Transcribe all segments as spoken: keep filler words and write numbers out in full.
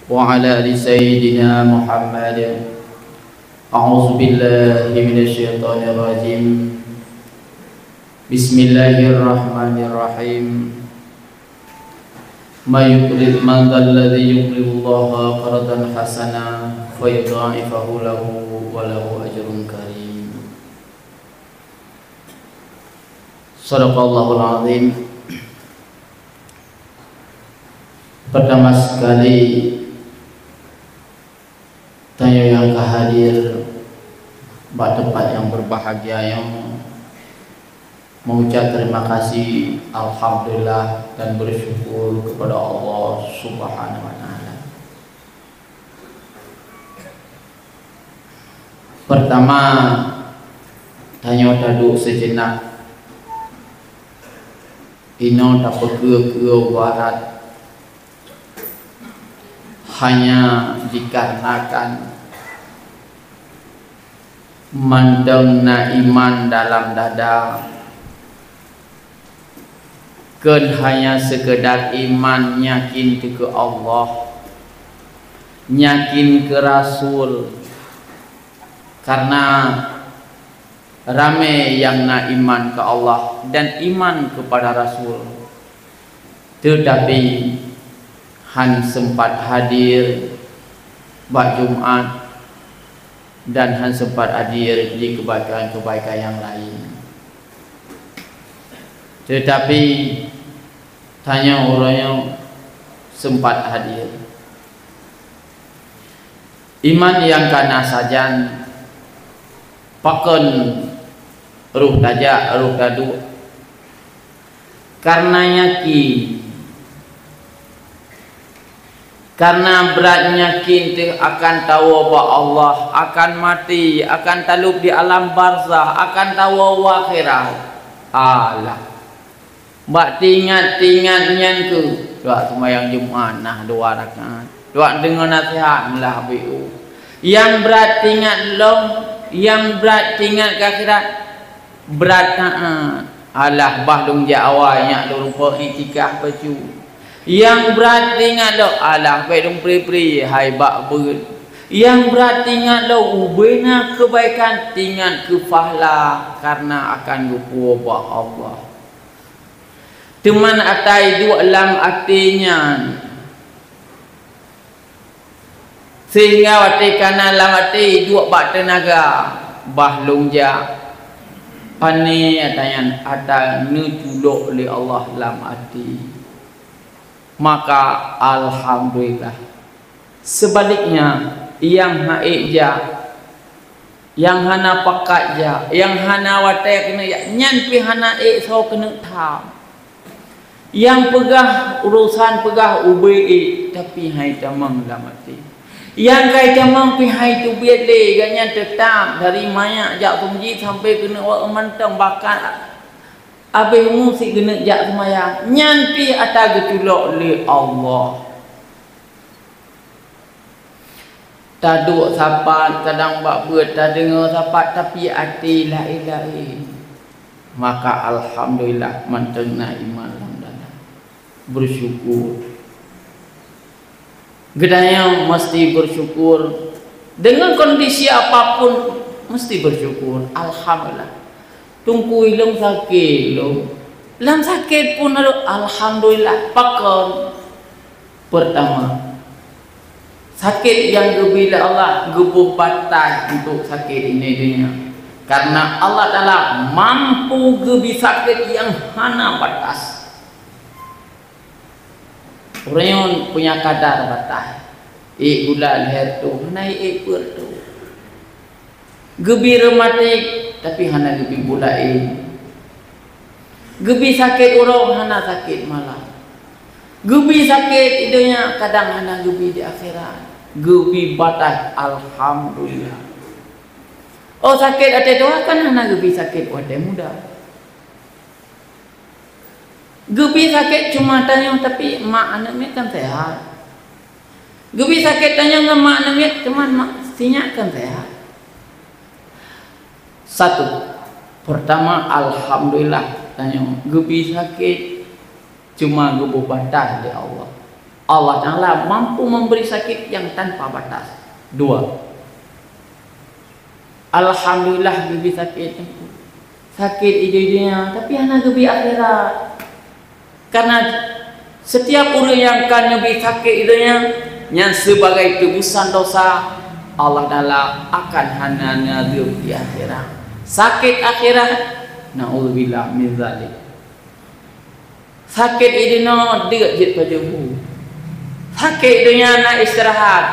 وعلى آل سيدنا محمد. أعوذ بالله من الشيطان الرجيم. بسم الله الرحمن الرحيم. من يقرض، من ذا الذي يقرض الله قرضا حسنا فيضاعفه له وله أجر كريم. صدق الله العظيم. Pertama sekali, tanyoe nyang ka hadir bak teumpat nyang berbahagia nyoe, mengucap terima kasih, alhamdulillah, dan bersyukur kepada Allah Subhanahu wa Taala. Pertama, tanyoe taduek seujenak, inoe tapeukeue-keue barat, hanya dikarenakan mantong na iman dalam dada. Kon hanya sekedar iman, yakin keu Allah, yakin keu Rasul. Karena ramé nyang na iman keu Allah dan iman kepada Rasul, teutapi han sempat hadir bak Jumat dan han sempat hadir di kebaikan-kebaikan nyang laén. Teutapi tanyoe uroe nyoe sempat hadir. Iman nyang ka na sajan, pakon roh tajak, roh taduek? Karena yakin. Karena brat yakin teuh akan tawoe bak Allah, akan maté, akan talop di alam barzakh, akan tawoe u akhirat. Alah. Bak teuingat-teuingat nyan kheueh, duek seumayang Jumat nah dua rakaat, duek deungoe naseuhat meulah habéh. Nyang brat teuingat lom, nyang brat teuingat keu akhirat, brat taát. Alah, bah lôn jak awai nyak lôn rumpok iktikaf bacut. Nyang brat teuingat lom, alah, bék lôn pri-pri hai bak beuet. Nyang brat teuingat lom, ubé na keubaikan, teuingat keu pahala, kareuna akan geupuwoe bak Allah. Teuma ata iduek lam até nyan, sehingga watée ka na lam até iduek bak teunaga, bah lôn jak. Pané ata nyan, ata neuculok lé Allah lam até. Maka alhamdulillah. Seubaliknya, nyang han ék jak, nyang hana pakat jak, nyang hana watée keuneuk jak, nyan pih hana ék soe keuneuk tham. Nyang peugah urosan peugah ubé ék, tapi han itamong lam até. Nyang ka itamong pih han iteubiet lé, gobnyan teutap dari manyak jak keu meuseujid sampoe keuneuk wak mantong, bahkan abéh umu sit keuneuk jak seumayang, nyan pih ata geuculok lé Allah. Taduek sapat, kadang bak beuet tadeungoe sapat, tapi até laén-laén. Maka alhamdulillah, mantong na iman lam dada. Bersyukur. Geutanyoe meusti bersyukur. Deungon kondisi apapun, meusti bersyukur. Alhamdulillah. Teungku, ilôn sakét lôn. Lam sakét pun alhamdulillah. Pakon? Pertama, sakét nyang geubri lé Allah geuboh bataih untuk sakét ini dunia. Karena Allah Taala mampu geubri sakét nyang hana batas. Ureuëng nyoe punya kadar bataih. Ék gula lhèe reutôh, hana ék peuet reutôh. Geubri reumatik, tapi hana geubri bulaén. Geubri sakét uroe, hana sakét malam. Geubri sakét di donya, kadang hana geubri di akhirat. Geubri bataih, alhamdulillah. Oh, sakét até tuha kan hana geubri sakét watée muda. Geubri sakét cuma tanyoe, tapi mak aneuk miet kan sehat. Geubri sakét tanyoe ngon mak aneuk miet, cuma mak sinyak kan sehat. Satu, pertama, alhamdulillah, tanyoe geubri sakét, cuma geuboh bataih lé Allah. Allah Taala mampu memberi sakit yang tanpa batas. Dua. Alhamdulillah geubri sakét. Sakét i dunia, tapi hana geubri akhirat. Karena setiap ureuëng nyang ka neubri sakét i dunia, nyan sebagai tebusan dosa, Allah Taala akan hana neureuëb di akhirat. Sakét akhirat, naudzubillah min zalik. Sakét i dunia deuk jeuet pajoh hu. Sakét i dunia na istirahat,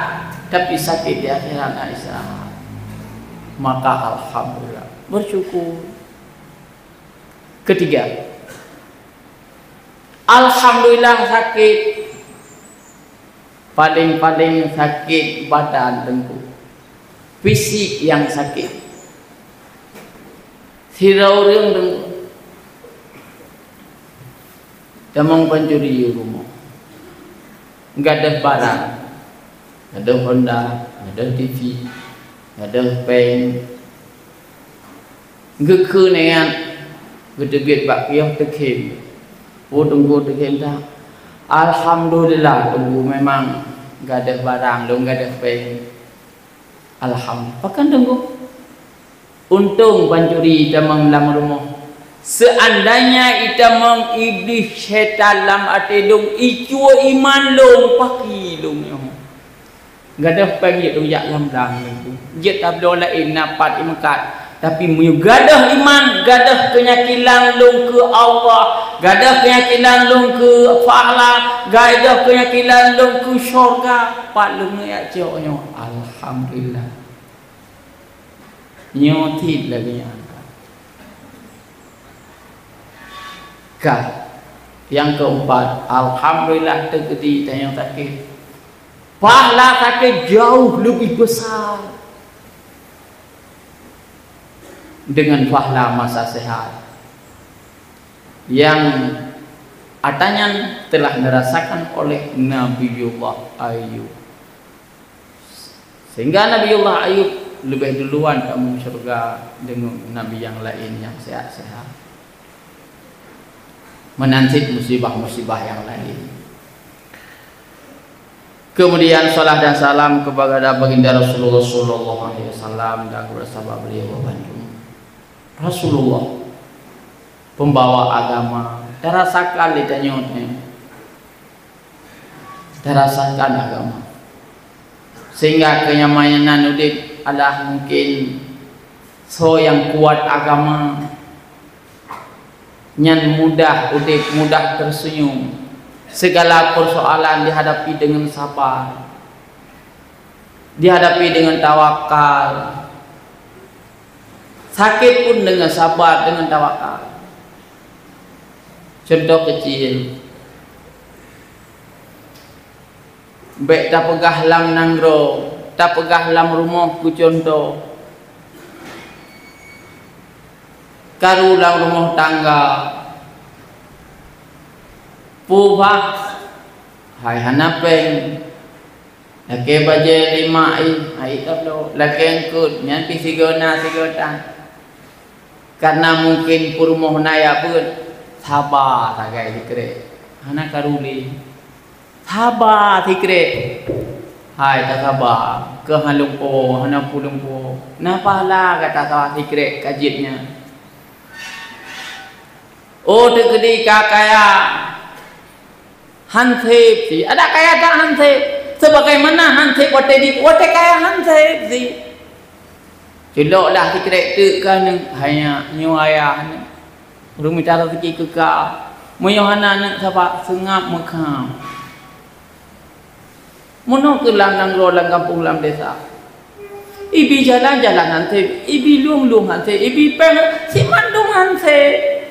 tapi sakét di akhirat na istirahat. Maka alhamdulillah, bersyukur. Ketiga, alhamdulillah sakét. Paléng-paléng sakét badan teungku. Fisik nyang sakét. Sidroe ureuëng teungku tamong pancuri u rumoh. Gadôh barang. Gadôh Honda, gadôh T V, gadôh péng. Geukheun ingat, geuteubiet bak kios teukhém. Oh, teungku teukhém that. Alhamdulillah, teungku memang gadôh barang, lôn gadôh péng. Alhamdulillah. Pakon teungku? Untông pancuri itamong lam rumoh. Seandainya itamong iblih syaitan lam até lôn, icuwa iman lôn, paki lôn nyoe. Gadôh péng jeuet lôn jak lam blang lôn tu. Jeuet tabloe laén na pat imeukat. Tapi meunyoe gadôh iman, gadôh keunyakilan lôn keu Allah, gadôh keunyakilan lôn keu pahala, gadôh keunyakilan lôn keu syurga, pat lôn neujak cok nyoe. Alhamdulillah. Nyoe cit lagée nyan. Ka. Nyang keumpat, alhamdulillah teukeudi tanyong sakét. Pahala sakét jauh lebih besar dengan pahala masa sehat yang atanyan telah dirasakan oleh Nabiullah Ayub. Sehingga Nabiullah Ayub leubeh duluan tamong syeuruga deungon nabi nyang laén nyang sehat-sehat, meunanti musibah-musibah nyang laén. Kemudian, salat dan salam kepada Baginda Rasulullah sallallahu alaihi wasallam dan kepada sahabat beliau bandum. Rasulullah, pembawa agama, tarasakan lé tanyoe nyoe. Tarasakan agama. Sehingga kenyamanan udeb adalah mungkin soe nyang kuat agama, nyan mudah udeb, mudah tersenyum. Segala persoalan dihadapi dengan sabar, dihadapi dengan tawakal. Sakét pun dengan sabar, dengan tawakal. Contoh kecil, bék tapeugah lam nanggroe, tapeugah lam rumoh keu contoh. Karu lam rumoh tangga, peue bah, hai hana péng. Lakée bajée lima ih, hai tabloe. Lakée eungkot, nyan pih sigoe na sigoe tan. Karena mungkin peurumoh na jak beuet, saba sagai sikrek. Hana karu lé. Saba sikrek. Hai tasaba, keu hana lumpo, hana peue lumpo. Na pahala gata saba sikrek ka jeuet nyan. Oh, teukeudi ka kaya. Hanseb si, adak kaya that hanseb. Sebagaimana hanseb watée di, watée kaya hanseb si. Culok lah sikrek teuk ka nyoe, hanya nyoe ayah nyoe. Ureuëng mita rezeki keu ka. Meunyoe hana aneuk saba seungab meukham. Meunoe keuh lam nanggroe, lam gampông, lam desa. Ibi jalan, jalan hanseb, ibi lueng, lueng hanseb, ibi péng, simandum hanseb.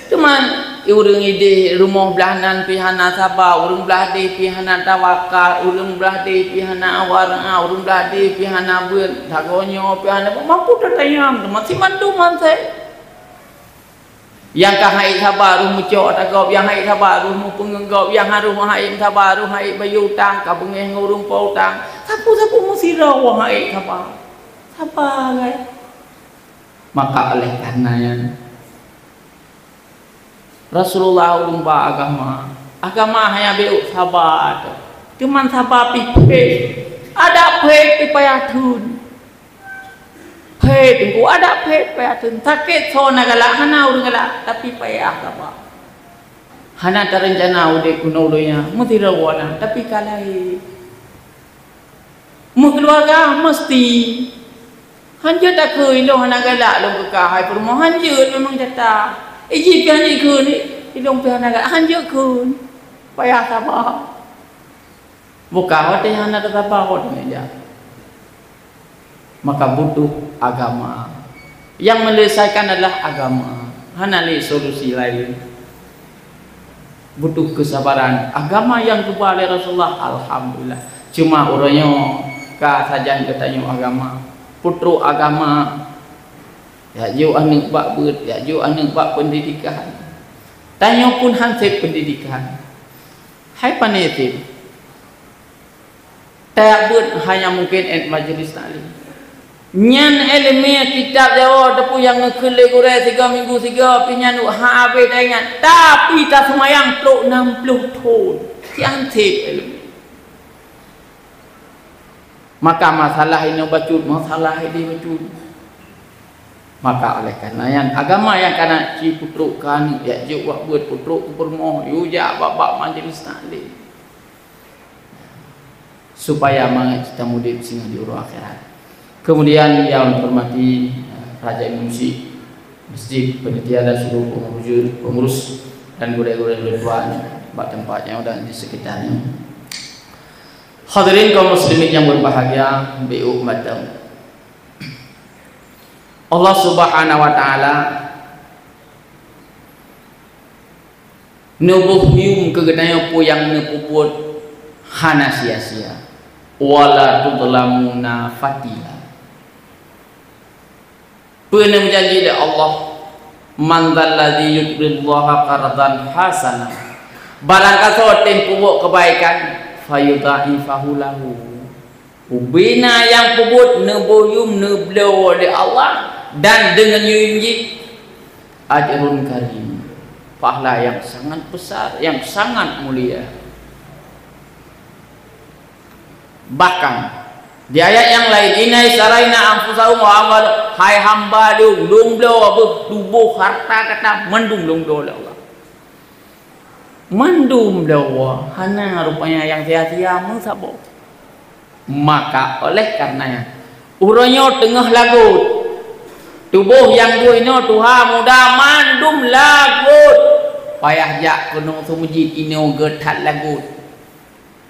Teuma ureuëng ideh rumoh blaih nan pih hana saba, ureuëng blaih deh pih hana tawakal, ureuëng blaih deh pih hana wara, ureuëng blaih deh pih hana beuet, sagoe nyoe pih hana mampu tatanyong, teuma simandum hanseb. Nyang ka hait saba roh meucok ata gob, nyang hait saba roh meupeungeut gob, nyang harôh hait saba roh hait bayeue utang, ka beungéh ngon ureuëng po utang. Sapeue-sapeue meusidroe hait saba. Saba, guys. Maka oleh karena nyan, Rasulullah ureuëng ba agama, Agama hana beuet saba tu. Teuma saba pih phét. Adak phét pih payah theun. Phét, Teungku, adak phét payah theun. Sakét soe na galak, hana ureuëng galak, tapi payah saba. Hana tareuncana udeb keunoe donya, meusidroe na, tapi ka lahé. Meukeuluwarga meusti. Hanjeuet takheun ilong hana galak lôn keu kah hai peurumoh, hanjeuet memang nyata. Iji pih hanjeuet kheun, ilong pih hana galak, hanjeuet kheun. Payah saba. Bukan watée hana tasaba watée nyan jak. Maka butuh agama. Yang menyelesaikan adalah agama. Hana lé solusi lain. Butuh kesabaran. Agama nyang geuba lé Rasulullah, alhamdulillah. Cuma uroe nyoe ka sajan geutanyoe agama. Putroe agama. Jak jok aneuëk bak beuet, jak jok aneuëk bak pendidikan. Tanyoe pun han sép pendidikan. Hai pane sép. Tajak beuet hanya mungkin ét majelis taklim. Nyan iéleumé kitab Jawa teupeu nyang neukheun lé gurée sigoe minggu sigoe pih nyan ha abéh taingat, tapi taseumayang trok nam ploh thon. Sian sép iéleumé. Maka masalah inoe bacut, masalah ideh bacut. Maka oleh karena nyan agama nyang kana ci putroe keu aneuëk, jak jok bak beuet, putroe keu peurumoh, yue jak bak-bak majelis taklim. Supaya mangat cit tamudim singoh di uroe akhirat. Kemudian yang hormati, eh, Raja Imum Syik Masjid, panitia dan seluruh pengurus, pengurus dan gurée-gurée ulôn tuan bak teumpat nyoe dan di sekitarnya. Hadirin kaum muslimin yang berbahagia, beu mantong. Allah Subhanahu wa Ta'ala neuboh yuem keu geutanyoe peue nyang neupeubuet hana sia-sia. Wala tudlamuna fatila. Peue nyang janji lé Allah, "Man dzalladzi yuqridullaha qardan hasana." Barang kasoe tém peubuet keubaikan, fayudha'ifahu lahu. Ubena nyang peubuet neuboh yuem neubloe lé Allah dan deungon yuem jih ajrun karim, pahala yang sangat besar, yang sangat mulia. Bahkan di ayat yang lain, "Inna isytaraina anfusahum wa amwalahum," hai hamba lôn, lôn bloe beuh tuboh harta gata mandum lôn bloe lé Allah. Mandum bloe, hana rupanya nyang sia-sia meusaboh. Maka oleh karena nyan, uroe nyoe teungoh lagot. Tuboh nyang dua inoe tuha muda mandum lagot. Payah jak keunoe seumeujid inoe geuh that lagot.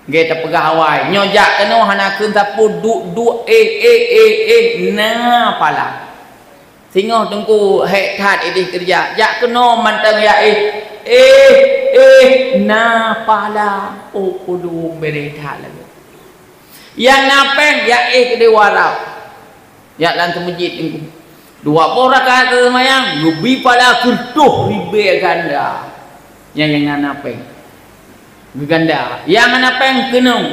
Gét tapeugah awai, nyoe jak keunoe hana kheun sapeue duek-duek, eh, eh, eh, eh, na pala. Singoh teungku hék that ideh keureuja, jak keunoe mantong ya éh, éh, éh, na pala, oh, ulôn béreh that lagée. Nyang na péng, ya éh keudeh warab. Jak lam seumeujid teungku. Dua boh rakaat teuseumayang, geubi pala siratoh ribée ganda. Nyang, nyang na péng. Geuganda. Nyang hana péng keunong.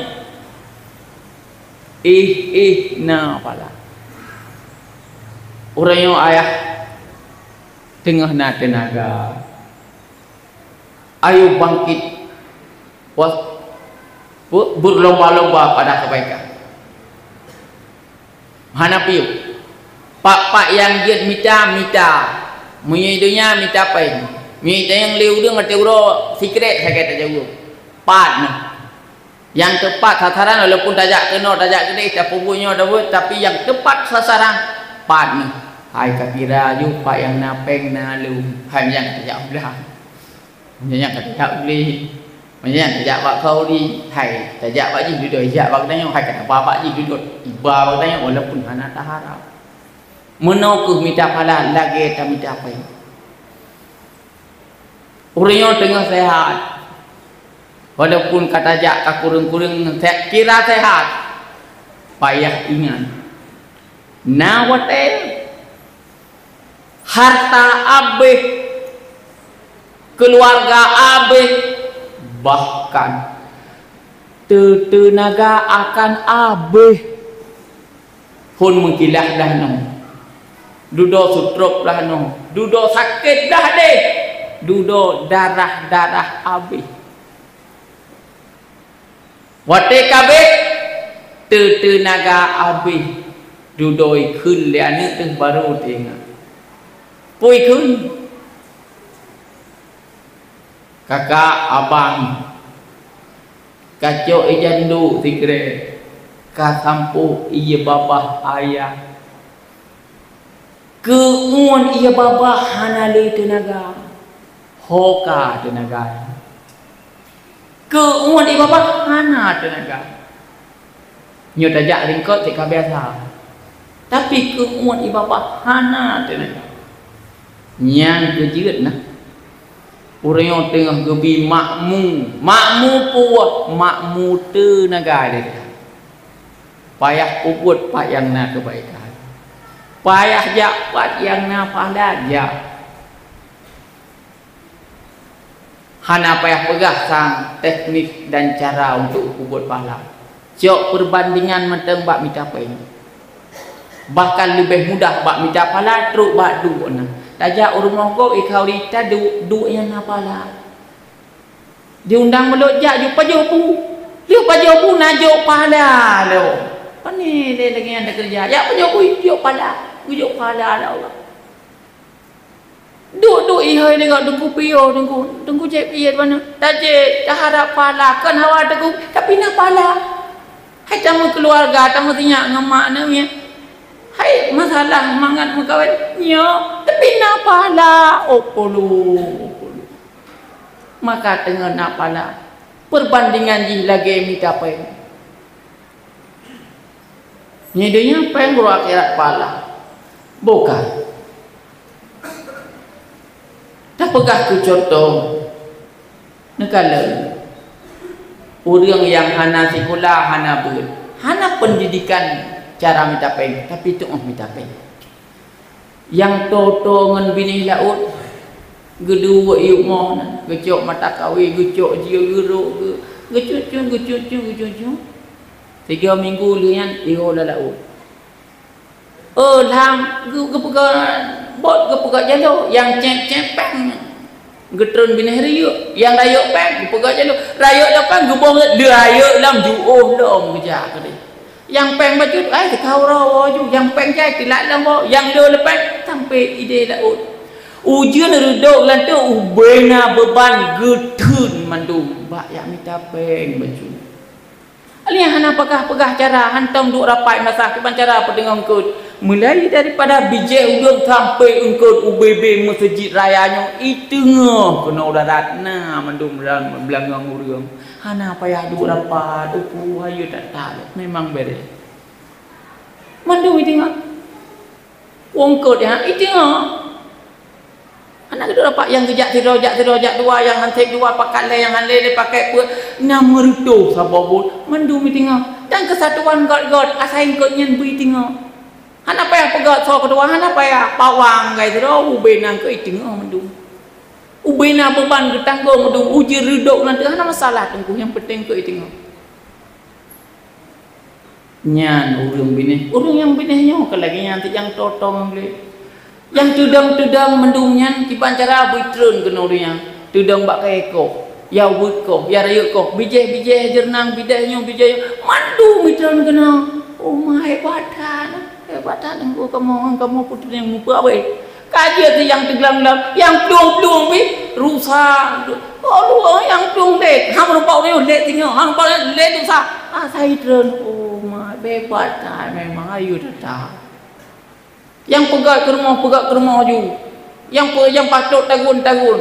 Ih, ih, na pala. Uroe nyoe ayah teungoh na teunaga. Ayo bangkit. Was-, be-, berlomba-lomba pada kebaikan. Hana piôh. Pak-pak nyang jeuet mita, mita. Meunyoe donya mita péng. Meunyoe tanyong lé ureuëng ateueh uroe sikrek sagai tajaweueb. Pat nyoe. Nyang teupat sasaran walaupun tajak keunoe, tajak keudeh, tapeubuet nyoe, tapeubuet, tapi nyang teupat sasaran pat nyoe. Hai kakira aju pat nyang na péng na lom. Hai nyang tajak ulah. Meunyoe nyan ka tajak u glé, meunyoe nyan tajak bak khauri, hai, tajak bak jih dudoe, jak bak geutanyoe, hai, ka taba bak jih dudoe, iba bak geutanyoe, walaupun hana taharap. Meunoe kheueh mita phala lagée tamita péng. Ureuëng nyoe teungoh seuhat, walaupun ka tajak ka kureueng-kureueng, se-, kira seuhat, payah ingat. Na watée harta abéh, keuluwarga abéh, bahkan teu-, teunaga akan abéh. Phon meukilah dah nyoe, dudoe stroke dah nyoe, dudoe sakét dah deh, dudoe darah-darah abéh. Watée ka bék, teu-teunaga abéh, dudoe kheun lé aneuëk teuh barô teuingat. Peue kheun? Kakak, abang, kacok ié janduk sikrek, kasampoh ié babah ayah. Keu uneuen ié babah hana lé teunaga, ho ka teunaga. Keu uneuen ié babah hana teunaga. Nyoe tajak ringkot cit ka biasa, tapi keu uneuen ié babah hana teunaga. Nyang keujeuet na, ureuëng nyang teungoh geubi makmu, makmu puwoh, makmu teunaga lé. Payah peubuet pat nyang na keubaikan. Payah jak pat nyang na pahala jak. Hana payah peugah sang teknik dan cara untuk peubuet pahala. Cok perbandingan mantong bak mita péng. Bahkan leubeh mudah bak mita pahala trok bak duek na. Tajak u rumoh gob ikhauri taduek, duek nyang na pahala. Diundang meulot jak jok pajoh bu. Jok pajoh bu na jok pahala lom. Pane lé lagée nyan takeureuja. Jak pajoh bu jok pahala. Geujok pahala lé Allah. Duek-duek ihôi deungon teungku piôh, teungku, teungku cek piet mana? Tajek, taharap pahala, kon hawa teungku, tapi na pahala. Hai tameukeuluwarga, tameusinyak ngon mak neu miet. Hai masalah mangat meukawen, nyoe, tapi na pahala. Oh, polu, oh, polu. Maka teungoh na pahala, perbandingan jih lagée mita péng. Nyoe donya péng, uroe akhirat pahala. Bukan. Tapeugah keu contoh, neukalon ureuëng nyang hana sikula, hana beuet, hana peundidikan cara mita péng, tapi tuoh mita péng. Nyang toe-toe ngon binéh laôt, geuduek i rumoh na, geucok mata kawé, geucok jiyue geurok, geu-, geucucun, geucucun, geucucun. Tiga minggu lheueh nyan, iwoe lam laôt. Oh, lam geu-, geupeugah bot, geupeugah jaloe, nyang céb-céb péng geutreun binéh rayeuk, nyang rayeuk péng geupeugah jaloe, rayeuk lam péng geubong lé rayeuk lam jiôh lom geujak keudeh. Nyang péng bacut, ai, teuka uroe ju, nyang péng jai teulat lam woe, nyang le leupah sampoe idéh laôt. Ujeuen reudok lam teuk ubé na beuban geutheun mandum bak nyang mita péng bacut. Alèh hana peugah-peugah cara, hantom duek rapat masa kiban cara peuteungoh eungkôt. Mulai daripada bijéh ulôn sampoe eungkôt ubé-bé meuseujid raya nyoe, i teungoh keunoe darat na mandum lam beulangöng ureuëng. Hana payah duek rapat, upu hayeue that-that, memang béreh. Mandum i teungoh. Wong eungkôt nyan, i teungoh. Hana geudong rapat nyang geujak sidroe, jak sidroe, jak dua, nyang han sép dua, pakat lhée, nyang han lhée, lhée pakat peuet, na meureutôh saboh buet, mandum i teungoh. Dan keusatuan göt-göt, asai eungkôt nyan beu i teungoh. Hana payah peugöt soe keudua, hana payah pawang gai sidroe, ubé na eungkôt i teungoh mandum. Ubé na beuban geutanggong mandum, ujeuen reudok nan teuh hana masalah teungku, nyang peunteng eungkôt i teungoh. Nyan ureuëng binéh. Ureuëng nyang binéh nyoe ka lagée nyan, nyang totong lé. Nyang teudong-teudong mandum nyan kiban cara beu treun keunoe donya. Teudong bak kayée koh, ya ubeut koh, ya rayeuk koh, bijéh-bijéh, jeurnang, bidéh nyoe, bijéh nyoe, mandum itreun keunoe. Oh ma, hebat that, hebat that ngon kamoe, ngon kamoe putri nyang mupeue abée. Ka jeuet nyang teuglam-glam, nyang plueng-plueng pih rusa. Oh, luwa nyang plueng lét. Hana meurumpok ureuëng lét singoh, hana meurumpok lét dusa. Asai treun, oh ma, hebat that memang, ayu that. Nyang peugöt keu rumoh, peugöt keu rumoh ju. Nyang pe-, nyang patot tagun-tagun.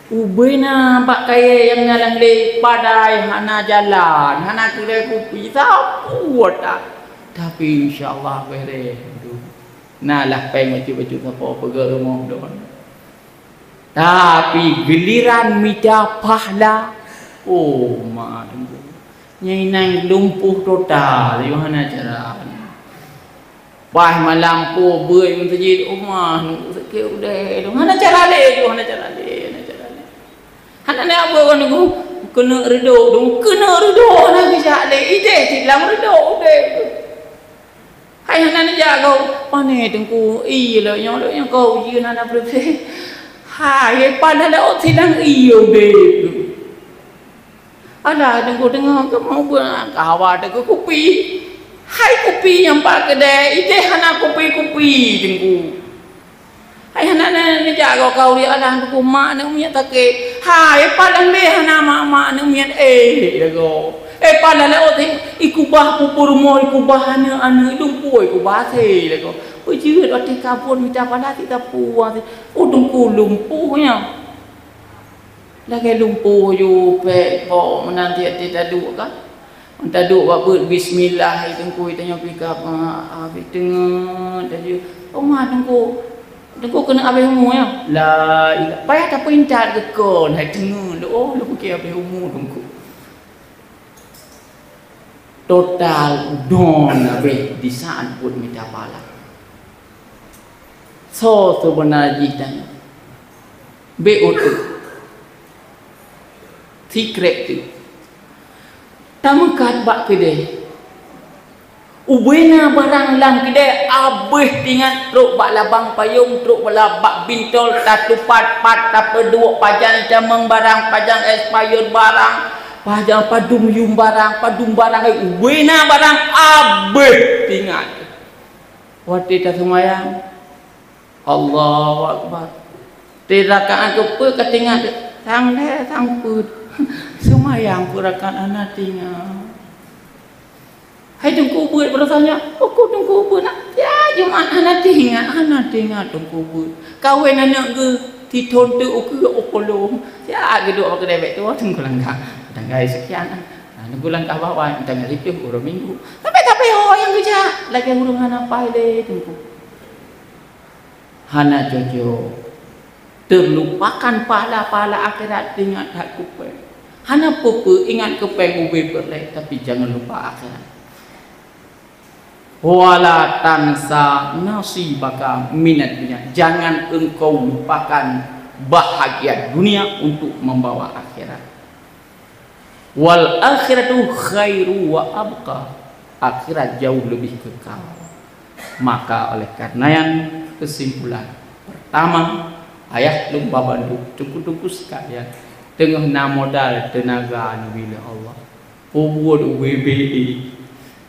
Ubé na bak kayée nyang na lam lé padai hana jalan, hana keudai kupi, sapeue that. Tapi insya Allah beureh. Na lah péng bacut-bacut sapo peugöt rumoh droe. Tapi giliran mita pahala, oh ma teungku. Nyan inong lumpuh total, yoh hana cara. Paih malam po beuet meuseujid, oh ma, nunggu sakét udée, hana cara lé, hana cara lé, hana cara lé. Hana na beuet nunggu keuneuk reudok, nunggu keuneuk reudok hana geujak lé, idéh cit lam reudok udée. Hai hana neujak gob, pane teungku, ie lé nyoe, lé nyoe gob, ujeuen hana peureuté. Hai, padahai ot sidang ie udeb. Alah, Teungku, deungoe keumoe beuet, ka hawa teuh keu kupi. Hai kupi nyang bak keudè, idéh hana kupi-kupi, Teungku. Hai hana na neujak goe kau, ya Allah, Teungku, mak aneuk miet sakét. Hai, palan lé hana mak, mak aneuk miet, eh, ya goe. Eh, palan lé, oh, ikubah pupur rumoh, ikubah aneuk-aneuk, lumpoe ikubah asèe, ya goe. Peujeuet watèe kabon mita pahala, tika puas. Oh, Teungku, lumpoe nyan. Lagèe lumpoe ju pèk bok meunan tiep-tiep taduek kan. Taduek bak beuet bismillah, hai Teungku, tanyoe pih ka, ah, ah, pih teungeut, taju. Oh, ma Teungku, Teungku keuneuk abéh umu nyoe? La ilah. Payah tapeuintat keu kon, hai teungeut. Oh, lôn pike abéh umu Teungku. Total don abéh di saat buet mita pahala. Soe seubeuna jih tanyoe? Bèk uteuk. Sikrek teuk. Tameukat bak keudè. Ubena barang lam keudè abéh tingat trok bak labang payong, trok bak la-, bak bintol, tatupat pat, tapeuduek pajan tamong barang, pajan es payot barang, pajan padum yum barang, padum barang, eh, ubena barang abéh tingat. Watèe taseumayang, Allahu Akbar. Di rakaat keupeuet ka teuingat, sang lhèe, sang peuet. Seumayang peuet rakaat hana teuingat. Hai Teungku Beuet, beurasanya, "Oh, ku Teungku Beuet nak tiap Jumat hana teuingat, hana teuingat Teungku Beuet." Kawen aneuk geuh, tithon teuk ukeue, oh, polong. Siat geuduek bak keudè bèk tuwoe Teungku Langkah. Tanggai sekian, ah. Nah, Teungku Langkah bawa, tanggai siplôh uroe Minggu. Tapi, tapi, oh, nyang geujak, lagèe ureueng hana pai lé Teungku. Hana cocok. Terlupakan pahala-pahala akhirat, ingat that kupeng. Hana peue-peue, ingat kupeng ubé peureulèe, tapi jangan lupa akhirat. Wala tansa nasibaka minad dunya. Jangan engkau lupakan bahagia dunia untuk membawa akhirat. Wal akhiratu khairu wa abqa. Akhirat jauh lebih kekal. Maka oleh karena nyan, kesimpulan pertama, ayah lôn ba bandum teungku-teungku sekalian, teungoh na modal teunaga neubri lé Allah. Peubuet ubé-bé.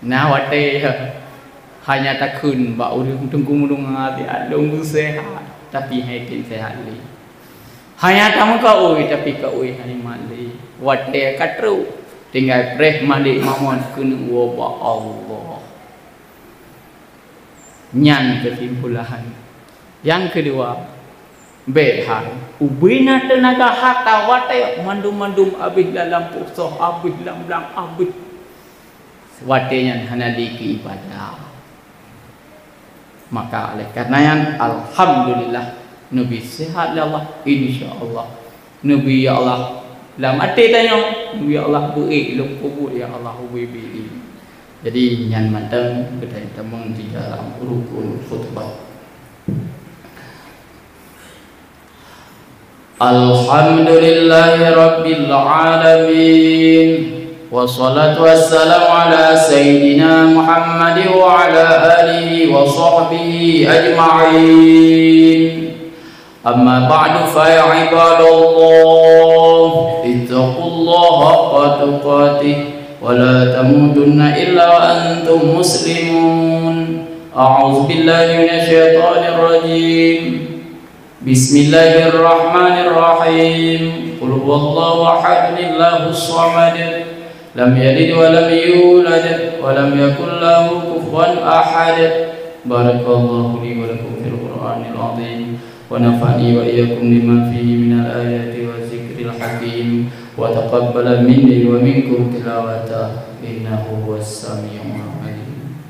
Na watèe hanya takheun bak ureueng teungku meununga siat lôn seuhat, tapi hai tem seuhat lé. Hanya tameukaôi, tapi kaôi hai mat lé. Watèe ka trok, tinggai preh malik mamon keuneuk woe bak Allah. Nyan keusimpulan. Nyang keudua, bèk hai ubé na teunaga hareuta watèe mandum-mandum abéh lam lampôh soh, abéh lam blang, abéh. Watèe nyan hana lé keu ibadah. Maka oleh karena nyan, alhamdulillah, neubri seuhat lé Allah, insya Allah. Neubri, ya Allah, lam até tanyoe, neubri, ya Allah, beuék lôn peubuet, ya Allah, ubé-bé. Jadi, nyan mantong geutanyoe tamong di dalam rukun khutbah. Alhamdulillahirabbil alamin. Wassalatu wassalamu ala sayyidina Muhammad wa ala alihi wa sahbihi ajma'in. Amma ba'du, fa ya ibadallah, ittaqullaha haqqa tuqatih wa la tamutunna illa wa antum muslimun. A'udzu billahi minasy syaithanir rajim. Bismillahirrahmanirrahim. Qul huwallahu ahad, Allahus samad. Lam yalid wa lam yulad wa lam yakul lahu kufuwan ahad. Barakallahu li wa lakum fil Qur'anil azim. Wa nafa'ni wa iyyakum lima fihi minal ayati wa zikril hakim. Wa taqabbala minni wa minkum tilawatah. Innahu huwas sami'ul alim.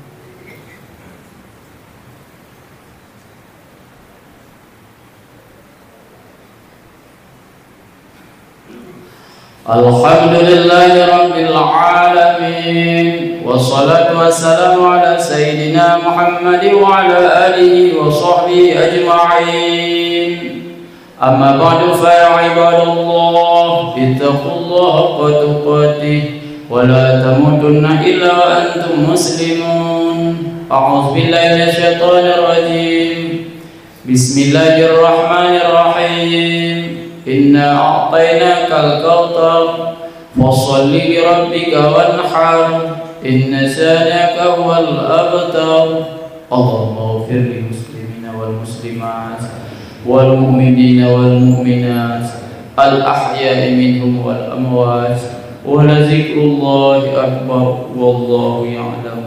Alhamdulillahirabbil alamin. Wassalatu wassalamu ala sayyidina Muhammad wa ala alihi wa sahbihi ajma'in. Amma ba'du, fa ya ibadallah, ittaqullaha haqqa tuqatih wa la tamutunna illa wa antum muslimun. A'udzu billahi minasy syaithanir rajim. Bismillahirrahmanirrahim. Inna a'tainakal kautsar. فصل لربك وانحر، إن شانئك هو الأبتر. اللهم اغفر للمسلمين والمسلمات، والمؤمنين والمؤمنات، الأحياء منهم والأموات، ولذكر الله أكبر، والله يعلم